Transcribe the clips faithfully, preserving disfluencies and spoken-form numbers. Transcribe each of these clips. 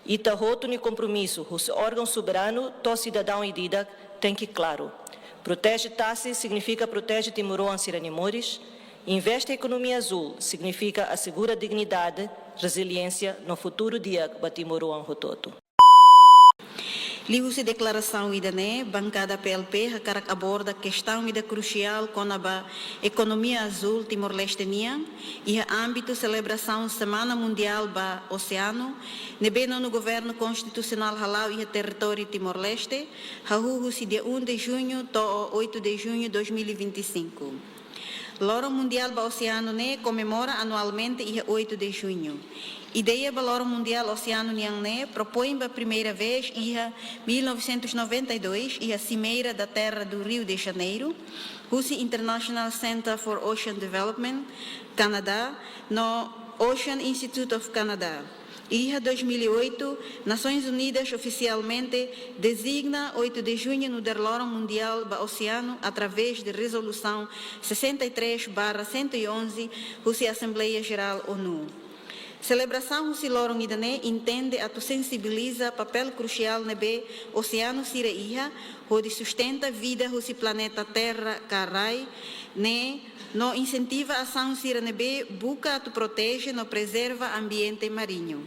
Ita hotu nia kompromisu husi órgaun soberanu to'o sidadaun ida-idak tenke klaru. Proteje tasi signifika proteje timoroan sira-nia moris. Investe ekonomia azúl signifika asegura dignidade, reziliénsia no futuru di'ak ba timoroan hotu-hotu. Liuhusi deklarasaun ida-ne'e, bankada P L P hakarak aborda kestaun ida krusiál kona-ba ekonomia azúl Timor-Leste nian, iha ámbitu selebrasaun Semana Mundiál ba Oseanu, ne'ebé nonu governu konstitusionál hala'o iha territóriu Timor-Leste, hahú husi dia um de junho to'o oito de junho dois mil e vinte e cinco. Loron Mundiál ba Oseanu ne'e komemora anualmente iha oito de junho. Ideia ba Loron Mundiál Oseanu nian ne'e propoin ba primeira vez iha mil novecentos e noventa e dois, iha Cimeira da Terra do Rio de Janeiro, husi International Center for Ocean Development, Canadá, no Ocean Institute of Canadá. Iha dois mil e oito, Nações Unidas ofisialmente dezigna oito de junho nu'udar Loron Mundiál ba Oseanu através de Rezolusaun sessenta e três barra cento e onze, husi Asembleia Jerál ONU. Selebrasaun husi loron ida-ne'e intende atu sensibiliza papél krusiál ne'ebé oseanu sira iha, hodi sustenta vida husi planeta Terra ka rai ne'e, no insentiva asaun sira ne'ebé buka atu proteje no prezerva ambiente mariñu.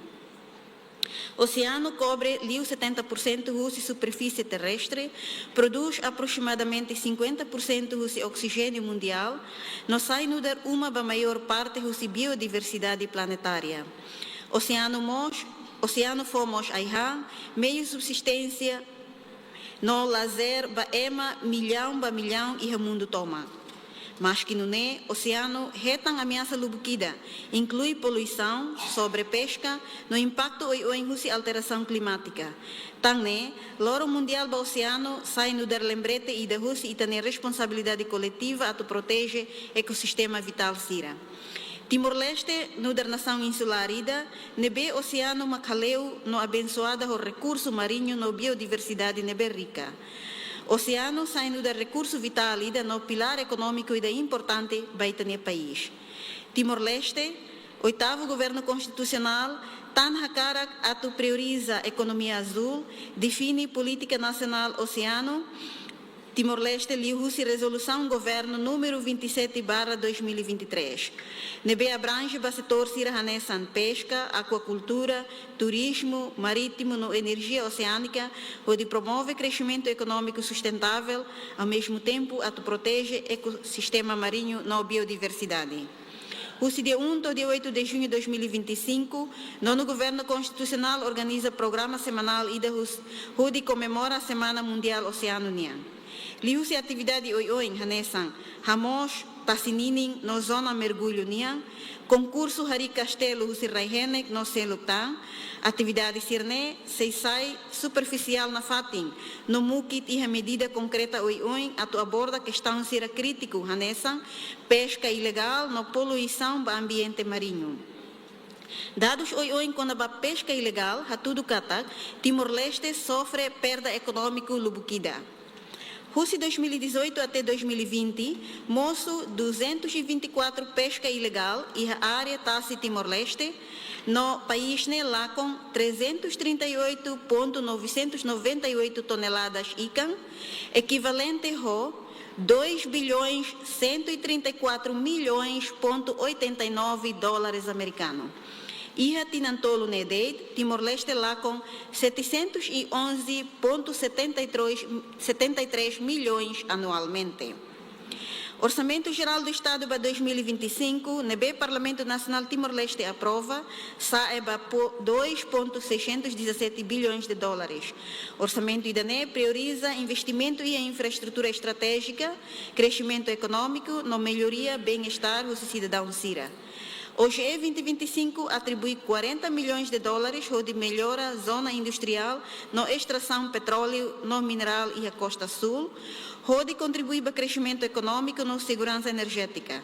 Oseanu kobre liu setenta por cento husi superfísie terrestre, prodús aproximadamente cinquenta por cento husi oksijéniu mundiál, no sai nu'udar uma ba maiór parte husi biodiversidade planetária. Oseanu mós, oseanu fó mós ai-han, meiu subsisténsia, no lazer ba ema millaun ba millaun iha mundu tomak. Maski nune'e, oseanu hetan ameasa lubuk ida, inklui poluisaun, sobrepeska, no impaktu oioin husi alterasaun klimátika. Tan ne'e, Loron Mundiál ba Oseanu sai nu'udar lembrete ida husi ita-nia responsabilidade koletiva atu proteje ekosistema vitál sira. Timor-Leste nu'udar nasaun insulár ida ne'ebé oseanu mak hale'u no abensoada ho rekursu mariñu no biodiversidade ne'ebé rika. Oseanu sai nu'udar rekursu vitál ida no pilár ekonómiku ida importante ba ita-nia país. Timor-Leste, oitavu Governu Konstitusionál, tan hakarak atu prioriza ekonomia azúl, define polítika nasionál oseanu, Timor-Leste liuhusi rezolusaun governu númeru vinte e sete barra dois mil e vinte e três, ne'ebé abranje ba setór sira hanesan peska, akuakultura, turizmu, marítimu no enerjia oseánika, hodi promove kresimentu ekonómiku sustentável, ao mesmo tempo atu proteje ekosistema mariñu no biodiversidade. Husi dia um to'o dia oito de junho de dois mil e vinte e cinco, nonu Governu Konstitusionál organiza programa semanál ida hus-, hodi komemora Semana Mundiál Oseanu nian. Liuhusi atividade oioin hanesan hamoos tasi ninin no zona mergullu nian, konkursu harii kastelu husi rai-henek no seluk tan, atividade sira-ne'e sei sai superfisiál nafatin, no mukit iha medida konkreta oioin atu aborda kestaun sira krítiku hanesan peska ilegál no poluisaun ba ambiente mariñu. Dadus oioin kona-ba peska ilegál hatudu katak Timor-Leste sofre perda ekonómiku lubuk ida. Husi dois mil e dezoito até dois mil e vinte, mosu duzentos e vinte e quatro peska ilegál iha área tasi Timor-Leste, no país ne'e lakon trezentos e trinta e oito ponto novecentos e noventa e oito toneladas ikan, ekivalente ho dois bilhões cento e trinta e quatro milhões ponto oitenta e nove dólares americano. Iha tinan tolu ne'e de'it, Timor-Leste lakon setecentos e onze ponto setenta e três, setenta e três milhões anualmente. Orsamentu Jerál do Estadu ba dois mil e vinte e cinco, ne'ebé Parlamentu Nasionál Timor-Leste aprova, sa'e ba po-, dois ponto seiscentos e dezassete bilhões de dólares. Orsamentu ida-ne'e prioriza investimentu iha infraestrutura estratéjika, kresimentu ekonómiku no melhoria bem-estar husi sidadaun sira. OGE vinte vinte e cinco atribui quarenta milhões de dólares hodi mellora zona industriál no estrasaun petróleu no minerál iha Kosta Súl, hodi kontribui ba kresimentu ekonómiku no seguransa enerjétika.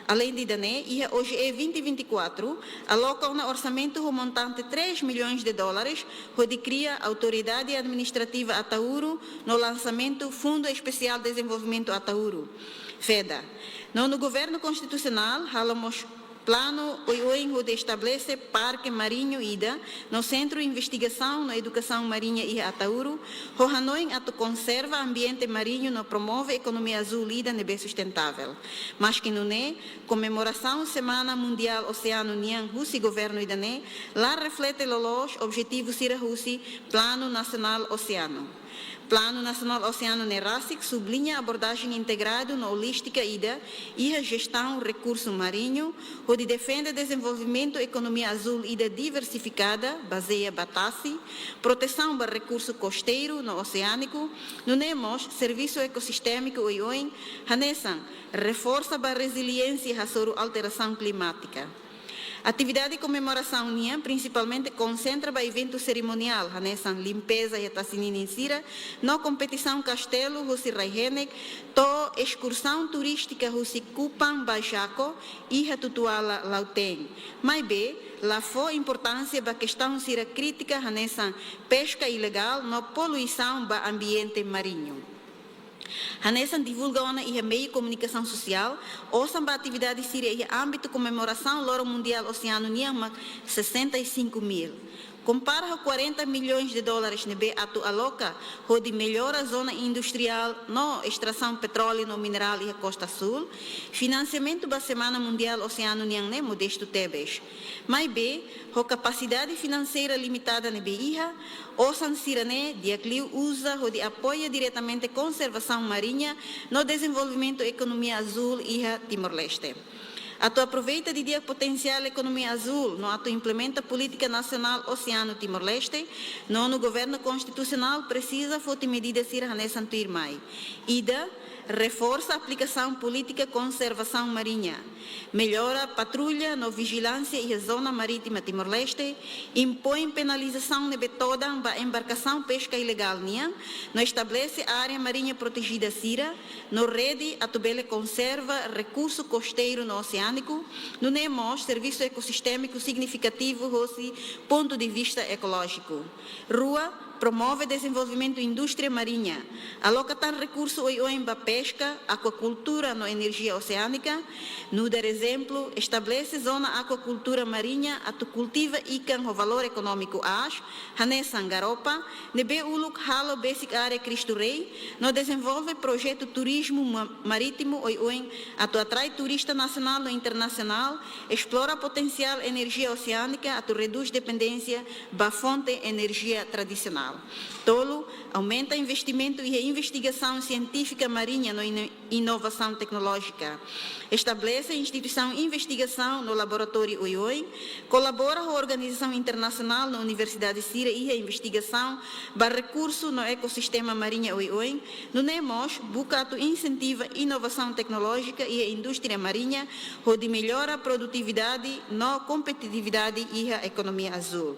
Aleinde ida-ne'e, iha OGE vinte vinte e quatro, aloka ona orsamentu ho montante três milhões de dólares, hodi kria Autoridade Administrativa Ataúro no lansamentu Fundo Especial Desenvolvimento Ataúro, FEDA. Nonu Governu Konstitusionál halo mós Planu oioin hodi estabelese parke mariñu ida no Sentru Investigasaun no Edukasaun Mariña iha Ataúro, ho hanoin atu konserva ambiente mariñu no promove ekonomia azúl ida ne'ebé sustentável. Maski nune'e, komemorasaun Semana Mundiál Oseanu nian husi governu ida-ne'e la reflete loloos objetivu sira husi Planu Nasionál Oseanu. Planu Nasionál Oseanu ne'e rasik subliña abordajen integradu no olístika ida iha jestaun rekursu mariñu, hodi defende dezenvolvimentu ekonomia azúl ida diversifikada, bazeia ba tasi, protesaun ba rekursu kosteiru no oseániku, nune'e mós servisu ekosistemátiku oioin, hanesan reforsa ba reziliénsia hasoru alterasaun klimátika. Atividade komemorasaun nian prinsipalmente konsentra ba eventu serimoniál, hanesan limpeza iha tasi ninin sira, no kompetisaun kastelu husi rai-henek, to'o eskursaun turístika husi Kupang ba Jaco iha Tutuala Lautém. Maibé, la fó importánsia ba kestaun sira krítika hanesan peska ilegál no poluisaun ba ambiente mariñu. Hanesan divulga ona iha meiu komunikasaun sosiál, osan ba atividade sira iha ámbitu komemorasaun Loron Mundiál Oseanu nian mak sessenta e cinco mil. Kompara ho quarenta milhões de dólares ne'ebé atu aloka hodi mellora zona industriál no estrasaun petróleu no minerál iha Kosta Súl, finansiamentu ba Semana Mundiál Oseanu nian ne'e modestu tebes. Maibé, ho kapasidade finanseira limitada ne'ebé iha, osan sira-ne'e di'ak liu uza hodi apoia diretamente konservasaun mariña no dezenvolvimentu ekonomia azúl iha Timor-Leste. Atu aproveita didi'ak potensiál ekonomia azúl no atu implementa Polítika Nasionál Oseanu Timor-Leste, Nonu Governu Konstitusionál presiza foti medida sira hanesan tuirmai. Ida, reforsa aplikasaun polítika konservasaun mariña. Mellora patrulla no vijilánsia iha zona marítima Timor-Leste, impoin penalizasaun ne'ebé todan ba embarkasaun peska ilegál nian, no estabelese área mariña protejida sira, no rede atu bele konserva rekursu kosteiru no oseániku, nune'e mós servisu ekosistemátiku signifikativu hosi pontu de vista ekolójiku. Rua, promove dezenvolvimentu indústria mariña, aloka tan rekursu oioin ba peska, akuakultura no enerjia oseánika. Nu'udar ezemplu, estabelese zona akuakultura mariña atu kultiva ikan ho valór ekonómiku aas, hanesan garopa, ne'ebé uluk halo besik área Cristo Rei, no dezenvolve projetu turizmu ma-, marítimu oioin atu atrai turista nasionál no internasionál, esplora potensiál enerjia oseánika atu redús dependénsia ba fonte enerjia tradisionál. Tolu, aumenta investimentu iha investigasaun sientífika mariña no ino-, inovasaun teknolójika. Estabelese instituisaun investigasaun no laboratóriu oioin, kolabora ho organizasaun internasionál no universidade sira iha investigasaun ba rekursu no ekosistema mariña oioin, nune'e mós buka atu insentiva inovasaun teknolójika iha indústria mariña, hodi mellora produtividade no kompetitividade iha ekonomia azúl.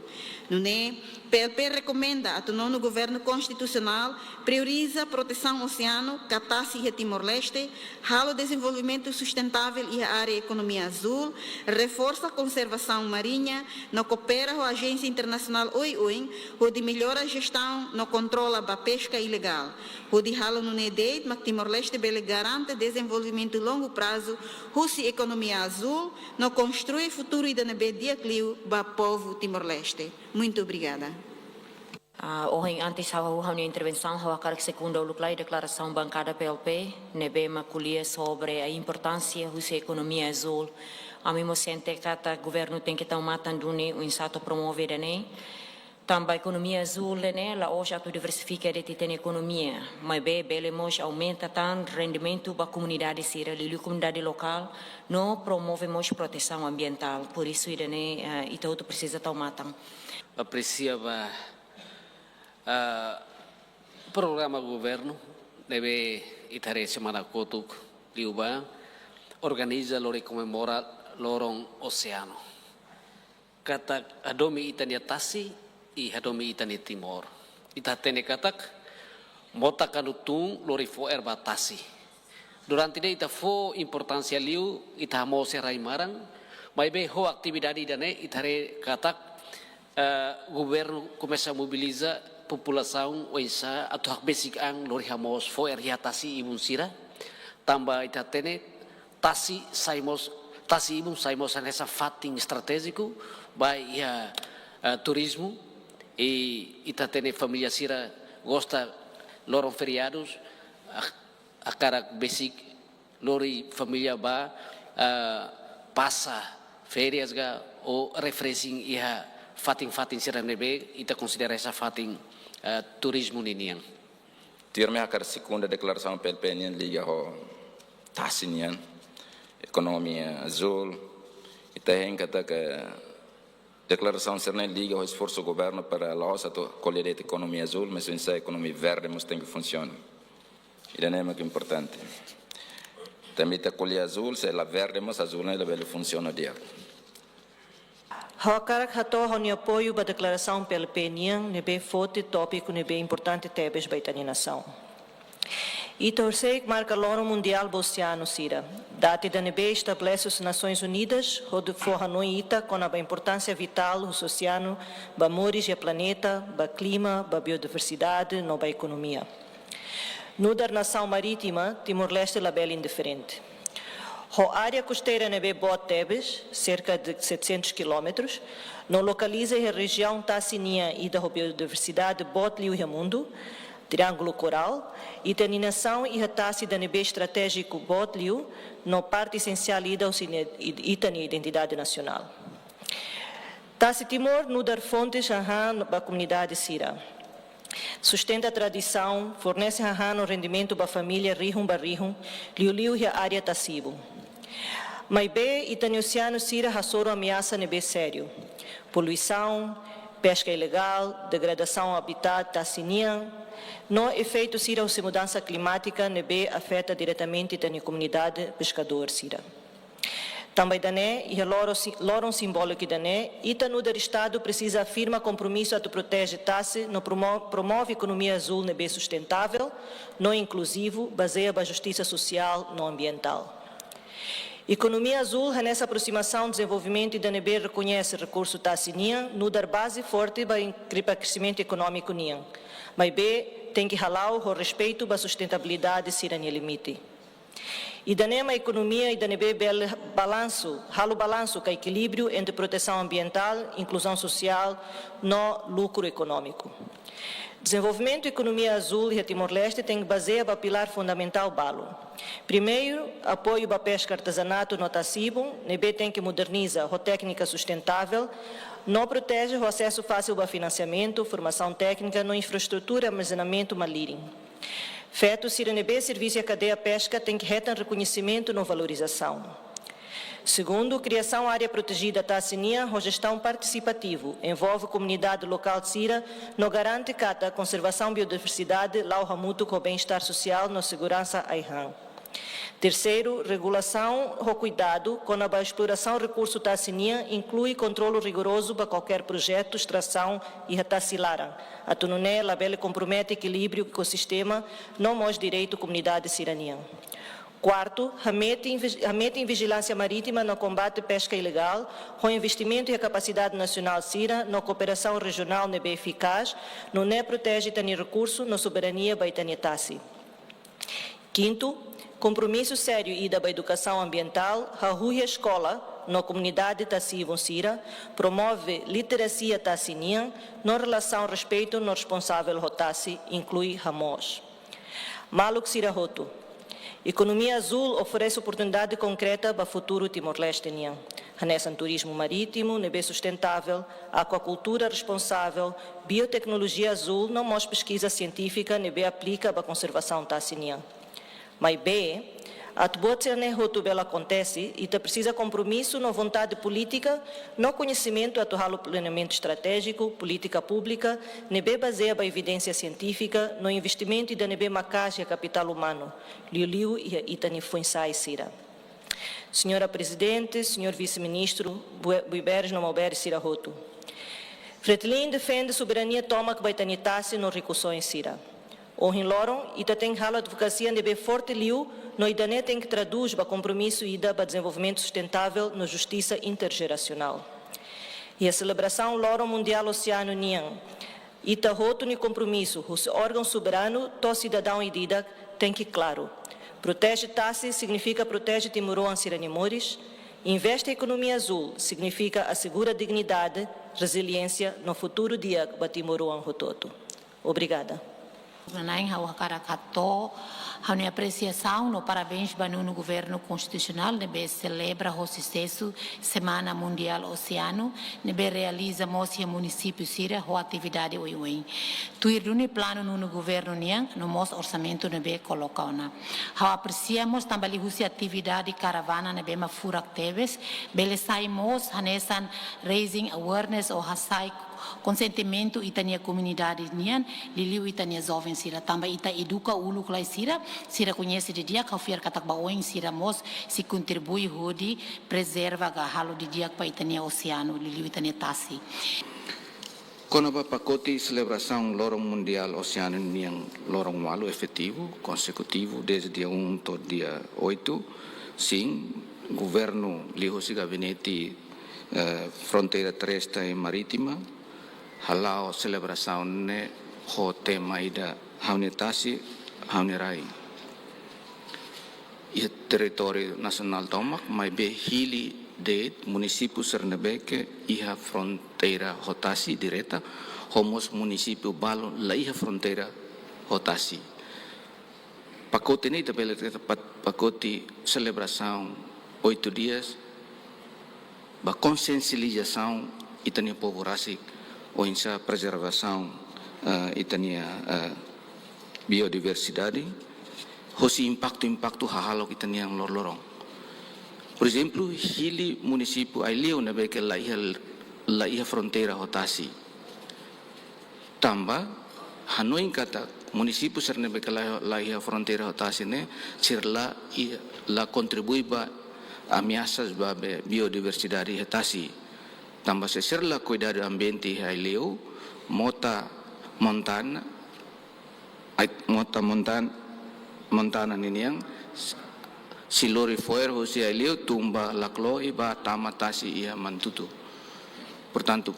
Nune'e, P L P rekomenda atu Nonu Governu Konstitusionál prioriza protesaun oseanu ka tasi iha Timor-Leste, halo dezenvolvimentu sustentável iha área ekonomia azúl, reforsa konservasaun mariña, no koopera ho ajénsia internasionál oioin, hodi mellora jestaun no kontrola ba peska ilegál. Hodi halo nune'e de'it mak Timor-Leste bele garante dezenvolvimentu longu prazu husi ekonomia azúl, no konstrui futuru ida ne'ebé di'ak liu ba povu Timor-Leste. Muito obrigada. Ah, ohin antes ha'u hahú ha'u-nia intervensaun, ha'u hakarak sekunda uluk lai deklarasaun bankada P L P, ne'ebé mak ko'alia sobre a importánsia husi ekonomia azúl. Ami mós sente katak governu tenke tau matan duni oinsá atu promove ida-ne'e. Tanba ekonomia azúl ne'e la'ós atu diversifika de'it ita-nia ekonomia, maibé bele mós aumenta tan rendimentu ba komunidade sira, liuliu komunidade lokál, no promove mós protesaun ambientál. Por isso, ida-ne'e, eh, ita hotu presiza tau matan. Apresia ba, ah, programa governu ne'ebé ita haree semana kotuk liubá organiza lori komemora Loron Oseanu. Katak hadomi ita-nia tasi, i hadomi ita-nia Timor. Ita hatene katak, mota kanu tun lori fo'er ba tasi. Durante ne'e ita fó importánsia liu, ita hamoos iha rai-maran, maibé ho atividade ida-ne'e ita haree katak, eh, governu komesa mobiliza populasaun oinsá atu hakbesik an lori hamoos fo'er iha tasi ibun sira. Tanba ita hatene, tasi sai mós Tasi Ibun sai mós hanesan fatin estratéjiku ba iha, eh, turizmu, i ita hatene família sira gosta loron feriadus, ah, hakarak besik lori família ba, ah, pasa férias ka ou refreshing iha fatin-fatin sira ne'ebé ita konsidera hanesan fatin, ah, turizmu ninian. Tuirmai hakarak sekunda deklarasaun P L P nian liga ho tasi nian, ekonomia azúl. Ita hein katak deklarasaun sira-ne'e liga ho esforsu governu para la'ós atu ko'alia de'it ekonomia azúl, mas oinsá ekonomia verde mós tenke funsiona. Ida-ne'e mak importante. Tanba ita ko'alia azúl, se la verde mós azúl ne'e labele funsiona di'ak. Ha'u hakarak hato'o ha'u-nia apoiu ba deklarasaun P L P nian ne'ebé foti tópiku ne'ebé importante tebes ba ita-nia nasaun. Ita horiseik marka loron mundiál ba oseanu sira, data ida ne'ebé estabelese husi Nasoins Unidas hodi fó hanoin ita kona-ba importánsia vitál husi oseanu ba moris iha planeta, ba klima, ba biodiversidade no ba ekonomia. Nu'udar nasaun marítima, Timor-Leste labele indiferente. Ho área kosteira ne'ebé boot tebes, serka de setecentos quilómetros, no lokaliza iha rejiaun tasi nian ida ho biodiversidade boot liu iha mundu, Triángulu Korál, ita-nia nasaun iha tasi ida ne'ebé estratéjiku boot liu, no parte esensiál ida husi nia, ita-nia identidade nasionál. Tasi Timor nu'udar fontes hahán ba komunidade sira. Sustenta tradisaun, fornese hahán no rendimentu ba família rihun ba rihun, liuliu iha área tasi ibun. Maibé, ita-nia oseanu sira hasoru ameasa ne'ebé sériu. Poluisaun, peska ilegál, degradasaun habitat tasi nian, no efeitu sira husi mudansa klimátika ne'ebé afeta diretamente ita-nia komunidade peskadór sira. Tanba ida-ne'e, iha loron si-, loron simbóliku ida-ne'e, ita nu'udar Estadu presiza afirma kompromisu atu proteje tasi no promo-, promove ekonomia azúl ne'ebé sustentável no inkluzivu, bazeia ba justisa sosiál no ambientál. Ekonomia azúl hanesan aprosimasaun dezenvolvimentu ida ne'ebé rekoñese rekursu tasi nian nu'udar baze forte ba in-, ba kreximentu ekonómiku nian. Maibé, tenke hala'o ho respeitu ba sustentabilidade sira-nia limite. Ida-ne'e mak ekonomia ida ne'ebé bele balansu, halo balansu ka ekilíbriu entre protesaun ambientál, inkluzaun sosiál no lukru ekonómiku. Dezenvolvimentu ekonomia azúl iha Timor-Leste tenke bazeia ba pilár fundamentál balu. Primeiru, apoiu ba peska, artezanatu no tasi ibun, ne'ebé tenke moderniza ho téknika sustentável, no proteje ho asesu fásil ba finansiamentu, formasaun téknika no infraestrutura armazenamentu malirin. Feto sira ne'ebé servisu iha kadeia peska tenke hetan rekoñesimentu no valorizasaun. Segundu, kriasaun área protejida tasi nian ho jestaun partisipativu, envolve komunidade lokál sira no garante katak konservasaun biodiversidade la'o hamutuk ho bem-estar sosiál no seguransa ai-han. Terseiru, regulasaun ho kuidadu kona-ba esplorasaun rekursu tasi nian inklui kontrolu rigorozu ba kualkér projetu estrasaun iha tasi laran, atu nune'e labele kompromete ekilíbriu ekosistema no mós direitu komunidade sira-nian. Kuartu, hametin vij-, hametin vijilánsia marítima no kombate peska ilegál, ho investimentu iha kapasidade nasionál sira no kooperasaun rejionál ne'ebé efikás, nune'e proteje ita-nia rekursu no soberania ba ita-nia tasi. Kintu, kompromisu sériu ida ba edukasaun ambientál, hahú iha eskola no komunidade tasi ibun sira, promove literasia tasi nian, no relasaun respeitu no responsável ho tasi, inklui hamoos. Maluk sira hotu, ekonomia azúl oferese oportunidade konkreta ba futuru Timor-Leste nian, hanesan turizmu marítimu ne'ebé sustentável, akuakultura responsável, bioteknolojia azúl no mós peskiza sientífika ne'ebé aplika ba konservasaun tasi nian. Maibé, atu buat sira-ne'e hotu bele akontese, ita presiza kompromisu no vontade polítika, no koñesimentu atu halo planeamentu estratéjiku, polítika públika ne'ebé bazeia ba evidénsia sientífika, no investimentu ida ne'ebé maka'as iha kapitál umanu, liuliu iha ita-nia foin-sa'e sira. Señora Prezidente, Señór Vise-Ministru, bue-, buiberes no mauberes sira hotu. Fretilin defende soberania tomak ba ita-nia tasi no rikusoin sira. Ohin loron, ita tenke halo advokasia ne'ebé forte liu, no ida-ne'e tenke tradús ba kompromisu ida ba dezenvolvimentu sustentável no justisa interjerasionál. Iha selebrasaun Loron Mundiál Oseanu nian, ita hotu nia kompromisu, husi órgaun soberanu to'o sidadaun ida-idak, tenke klaru. Proteje tasi signifika proteje timoroan sira-nia moris, Investe ekonomia azul signifika asegura dignidade, reziliénsia no futuru di'ak ba timoroan hotu-hotu. Obrigada. Nanain, ha'u hakarak hato'o ha'u-nia apresiasaun no parabéns ba nonu Governu Konstitusionál ne'ebé selebra ho susesu Semana Mundiál Oseanu, ne'ebé realiza mós iha munisípiu sira ho atividade oioin. Tuir duni planu nonu governu nian no mós orsamentu ne'ebé koloka ona. Ha'u apresia mós tanba liuhusi atividade karavana ne'ebé mak furak tebes, bele sai mós hanesan raising awareness ou hasai konxientimentu ita-nia komunidade nian, liuliu ita-nia joven sira, tanba ita eduka uluk lai sira, sira koñese didi'ak, ha'u fiar katak ba oin sira mós sei kontribui hodi prezerva ka halo didi'ak ba ita-nia oseanu, liuliu ita-nia tasi. Kona-ba pakote selebrasaun Loron Mundiál Oseanu nian loron ualu efetivu, konsekutivu, dezde dia um to'o dia oito, sin, governu liuhusi gabinete, eh, fronteira terrestre e marítima hala'o selebrasaun ne'e ho tema ida Ha'u-nia Tasi, Ha'u-nia Rai. Iha territóriu nasionál tomak, maibé hili de'it munisípiu sira ne'ebé ke iha fronteira ho tasi direta, ho mós munisípiu balu la iha fronteira ho tasi. Pakote ne'e ita bele dehan pat-, pakote selebrasaun oito dias, ba konsiensializasaun ita-nia povu rasik, oinsá prezervasaun, eh, ita-nia, eh, biodiversidade, hosi impaktu-impaktu hahalok ita-nian loroloron. Por ezemplu, hili munisípiu Aileu ne'ebé ke la iha, la iha fronteira ho tasi. Tanba hanoin katak munisípiu sira ne'ebé ke la, la iha fronteira ho tasi ne'e, sira la iha, la kontribui ba ameasas ba be biodiversidade iha tasi. Tanba se sira la kuidadu ambiente iha Aileu, mota montana, ai, mota montan-, montana ninian, s-, sei lori fo'er husi Aileu, tun ba Laclo i ba tama tasi iha Manatuto. Portantu,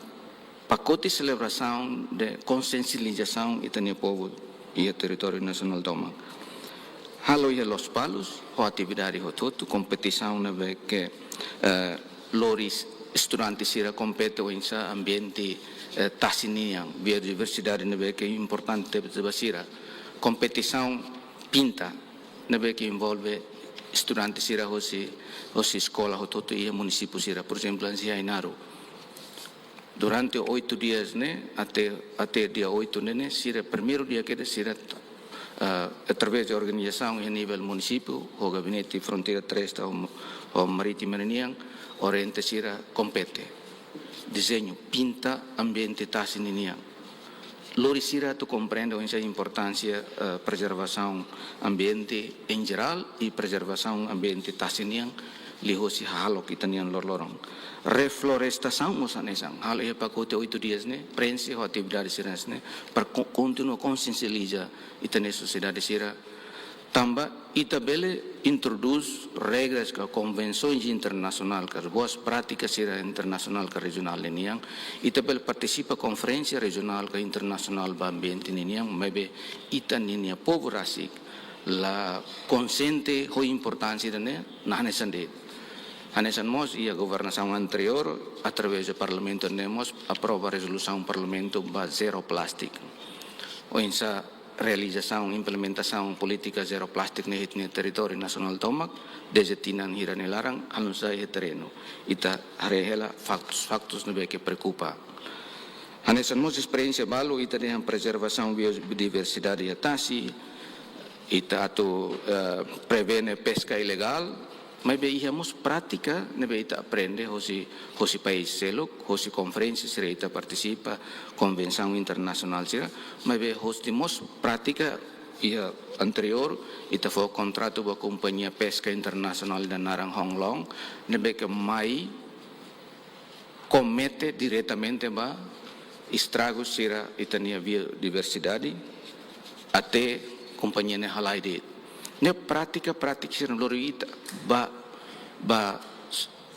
pakote selebrasaun de konsiensializasaun ita-nia povu iha territóriu nasionál tomak. Halo iha Lospalos, ho atividade hotu-hotu, kompetisaun ne'ebé ke, eh, lori estudante sira kompete oinsá ambiente, eh, tasi nian, biodiversidade ne'ebé ke importante ba sira. Kompetisaun pinta ne'ebé ke envolve estudante sira hosi, hosi eskola hotu-hotu iha munisípiu sira, por ezemplu, hanesan iha Ainaro. Durante oito dias ne'e, até, até dia oito ne'e, ne'e, sira primeiru dia kedas sira, ah, através de organizasaun iha nivel munisípiu, ho gabinete fronteira terrestre ho, ho marítima ninian, orienta sira kompete. Dezeñu, pinta ambiente tasi ninian. Lori sira atu komprende oinsá importánsia, eh, prezervasaun ambiente em geral i prezervasaun ambiente tasi nian liuhosi hahalok ita-nian loroloron. Reflorestasaun mós hanesan, halo iha pakote oito dias ne'e, prenxe ho atividade sira hanesan ne'e, para ko-, kontinua konsiensializa ita-nia sosiedade sira, tanba ita bele introdús regras ka konvensoens internasionál ka boas prátikas sira internasionál ka rejionál ninian, ita bele partisipa konferénsia rejionál ka internasionál ba ambiente ninian, maibé ita ninia povu rasik la konsiente ho importánsia ida-ne'e, hanesan de'it. Hanesan mós iha governasaun anteriór, através de parlamentu ne'e mós aprova rezolusaun parlamentu ba zero plastik. Oinsá realizasaun, implementasaun polítika zero plastik ne'e iha ita-nia territóriu nasionál tomak, dezde tinan hira nia laran, halo sai iha terrenu. Ita haree hela faktus, faktus ne'ebé ke preokupa. Hanesan mós esperiénsia balu ita dehan prezervasaun biodiversidade iha tasi, ita atu, eh, prevene peska ilegál, maibé iha mós prátika ne'ebé ita aprende hosi, hosi país seluk, hosi konferénsia sira ita partisipa, konvensaun internasionál sira, maibé hosi mós prátika iha anteriór, ita fó kontratu ba kompañia peska internasionál ida naran Hong Long, ne'ebé ke mai komete diretamente ba estragu sira ita-nia biodiversidade, até kompañia ne'e halai de'it. Ne'e prátika, prátika sira lori ita ba, ba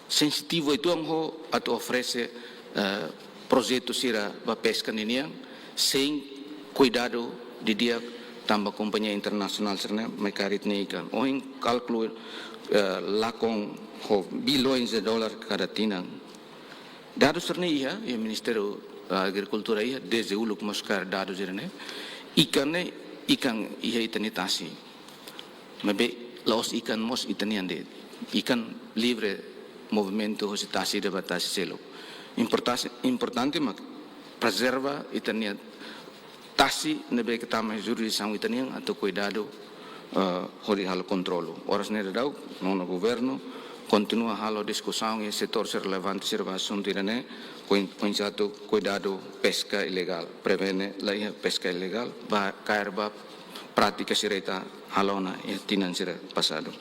sensitivu uitoan ho atu oferese, eh, projetu sira ba peska ninian, sein kuidadu didi'ak tanba kompañia internasionál sira-ne'e mai kaer ita-nia ikan. Ohin kálkulu, eh, lakon ho bilhões de dólar kada tinan. Dadus sira-ne'e iha, iha Ministériu, eh, Agrikultura iha, dezde uluk mós kaer dadus sira-ne'e. Ikan ne'e, ikan iha ita-nia tasi. Maibé la'ós ikan mós ita-nian de'it. Ikan livre movimentu hosi tasi ida ba tasi seluk. Importasi, importante mak prezerva ita-nia tasi ne'ebé ke tama jurisdisaun ita-nian atu kuidadu, eh, hodi halo kontrolu. Oras ne'e daudaun, nonu governu kontinua halo diskusaun iha setór sira relevante sira ba asuntu ida-ne'e, oin-, oinsá atu kuidadu peska ilegál, prevene la iha peska ilegál, ba kaer ba prátika sira ita halo ona iha tinan sira pasadu.